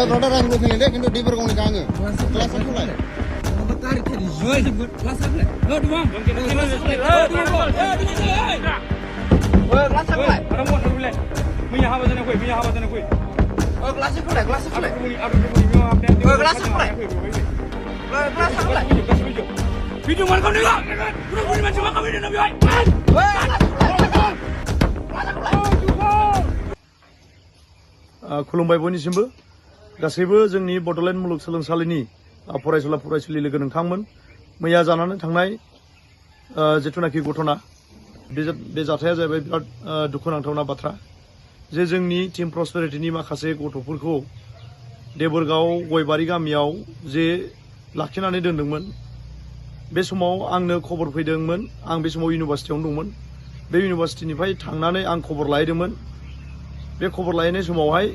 brother ang looking deh, kintu deeper kau ni kangen. Kelas apa lah? Tarik tadi, jual sebut kelas apa? Lo demam. Kelas apa? Kelas apa? Ada mau nak boleh? Punya apa sana kue? Punya apa sana kue? Kelas apa? Kelas apa? Aku punya apa? Kelas apa? Kelas apa? Video mana kau ni lah? Bukan macam apa video nabi? खुलुमबाय बयनिसिमबो गासैबो जोंनि बड'लेण्ड मुलुगसोलोंसालिनि फरायसुला फरायसुलि लोगो नोंथांमोन मैया जानानै थांनाय जिथुनाखि घटना बे जाथाया जाबाय बिराद दुखुनांथावना बाथ्रा जे जोंनि टीम प्रस्पेरिटीनि माखासे गथ'फोरखौ देबोरगाव गयबारि गामियाव जे लाखिनानै दोनदोंमोन बे समाव आंनो खबर फैदोंमोन आं बे समाव इउनिभार्सिटियावनो दंमोन बे इउनिभार्सिटिनिफ्राय थांनानै आं खबर लाहैदोंमोन बे खबर लायनाय समावहाय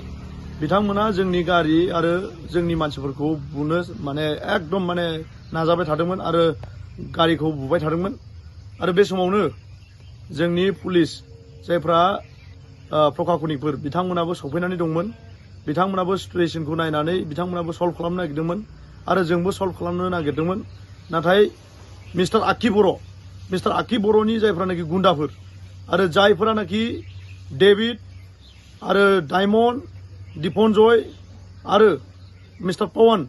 बिथांमोना जोंनि गारि आरो जोंनि मानसिफोरखौ बुनो माने एकदम माने नाजाबाय थादोंमोन आरो गारिखौ बुबाय थादोंमोन आरो बे समावनो जोंनि पुलिस जायफ्रा प्रखाखनिकफोर बिथांमोनाबो सफैनानै दंमोन बिथांमोनाबो सिचुएशनखौ नायनानै बिथांमोनाबो सल्भ खालामनो नागिरदोंमोन आरो जोंबो सल्भ खालामनो नागिरदोंमोन नाथाय मिस्टार आक्की बर'नि जायफ्रानाखि गुन्डाफोर आरो जायफोरानाखि डेभिड आरो डायमन्ड दिपनजय आरो मिस्टार पवन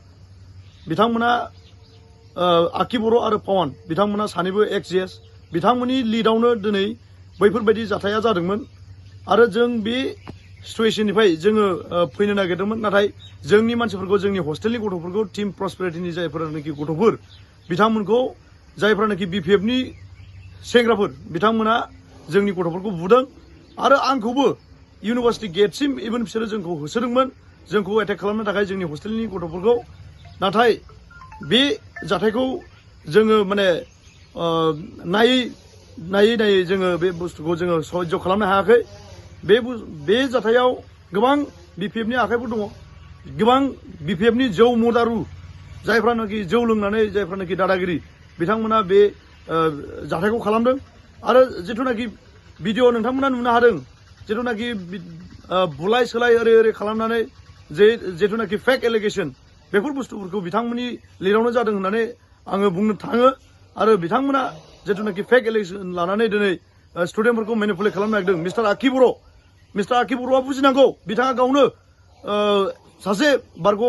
बिथांमोना आक्की बर' आरो पवन बिथांमोना सानैबो एक्स बिथांमोननि लिडावनो दिनै बैफोरबायदि जाथाया जादोंमोन आरो जों बे सिचुएशननिफ्राय जोङो फैनो नागिरदोंमोन नाथाय जोंनि मानसिफोरखौ जोंनि हस्टेलनि गथ'फोरखौ टीम प्रस्पेरिटीनि जायफोरानाखि गथ'फोर बिथांमोनखौ जायफोरानाखि बिपिएफनि सेंग्राफोर बिथांमोना जोंनि गथ'फोरखौ बुदों आरो आंखौबो इउनिभार्सिटी गेटसिम इभेन बिसोरो जोंखौ होसोदोंमोन जोंखौ एटेक खालामनो थाखाय जोंनि हस्टेलनि गथ'फोरखौ नाथाय बे जाथायखौ जोङो माने नायै जोङो बे बुस्थुखौ जोङो सह्य खालामनो हायाखै बे जाथायाव गोबां बिपिएफनि आखाइफोर दङ गोबां बिपिएफनि जौ मुदारु जायफ्रानाखि जौ लोंनानै जायफ्रानाखि दादागिरि बिथांमोना बे जाथायखौ खालामदों आरो जिथुनाखि भिडिअ नोंथांमोना नुनो हादों जिथुनाखि बुलाय सोलाय ओरै खालामनानै जिथुनाखि फेक एलिगेशन बेफोर बुस्थुफोरखौ बिथांमोननि लिडावनो जादों होननानै आङो बुंनो थाङो आरो बिथांमोना जिथुनाखि फेक एलिगेशन लानानै दिनै स्टुडेन्टफोरखौ मेनिपुलेट खालामनो नागिरदों मिस्टार आक्की बर'आ बुजिनांगौ बिथाङा गावनो सासे बारग'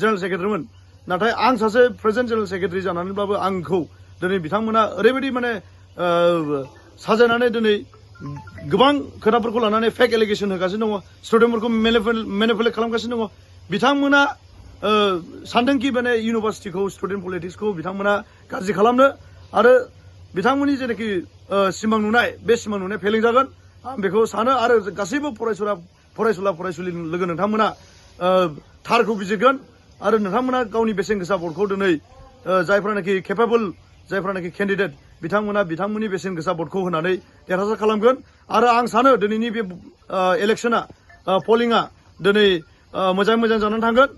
जेनेरेल सेक्रेटारिमोन नाथाय आं सासे प्रेजेन्ट जेनेरेल सेक्रेटारि जानानैब्लाबो आंखौ दिनै बिथांमोना ओरैबायदि माने साजायनानै दिनै गोबां खोथाफोरखौ लानानै फेक एलिगेशन होगासिनो दङ स्टुडेन्टफोरखौ मेनिपुलेट खालामगासिनो दङ बिथांमोना सानदोंखि माने इउनिभार्सिटिखौ स्टुडेन्ट पलिटिक्सखौ बिथांमोना गाज्रि खालामनो आरो बिथांमोननि जेनाखि सिमां नुनाय बे सिमां नुनाय फेलें जागोन आं बेखौ सानो आरो गासैबो फरायसुला फरायसुलि लोगो नोंथांमोना थारखौ बिजिरगोन आरो नोंथांमोना गावनि बेसेन गोसा भटखौ दिनै जायफ्रानाखि केपेबल जायफ्रानाखि केन्डिडेट बिथांमोननि बेसेन गोसा भटखौ होनानै देरहासार खालामगोन आरो आं सानो दिनैनि बे इलेक्शना पलिंआ दिनै मोजां जानानै थांगोन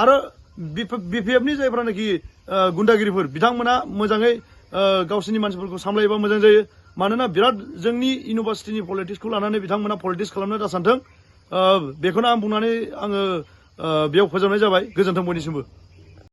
आरो बिपिएफनि जायफ्रानाखि गुन्डागिरिफोर बिथांमोना मोजाङै गावसोरनि मानसिफोरखौ सामलायोबा मोजां जायो मानोना बिराद जोंनि इउनिभार्सिटिनि पलिटिक्सखौ लानानै बिथांमोना पलिटिक्स खालामनो दा सानथों बेखौनो आं बुंनानै आङो बेयाव फोजोबनाय जाबाय गोजोन्थों बयनिसिमबो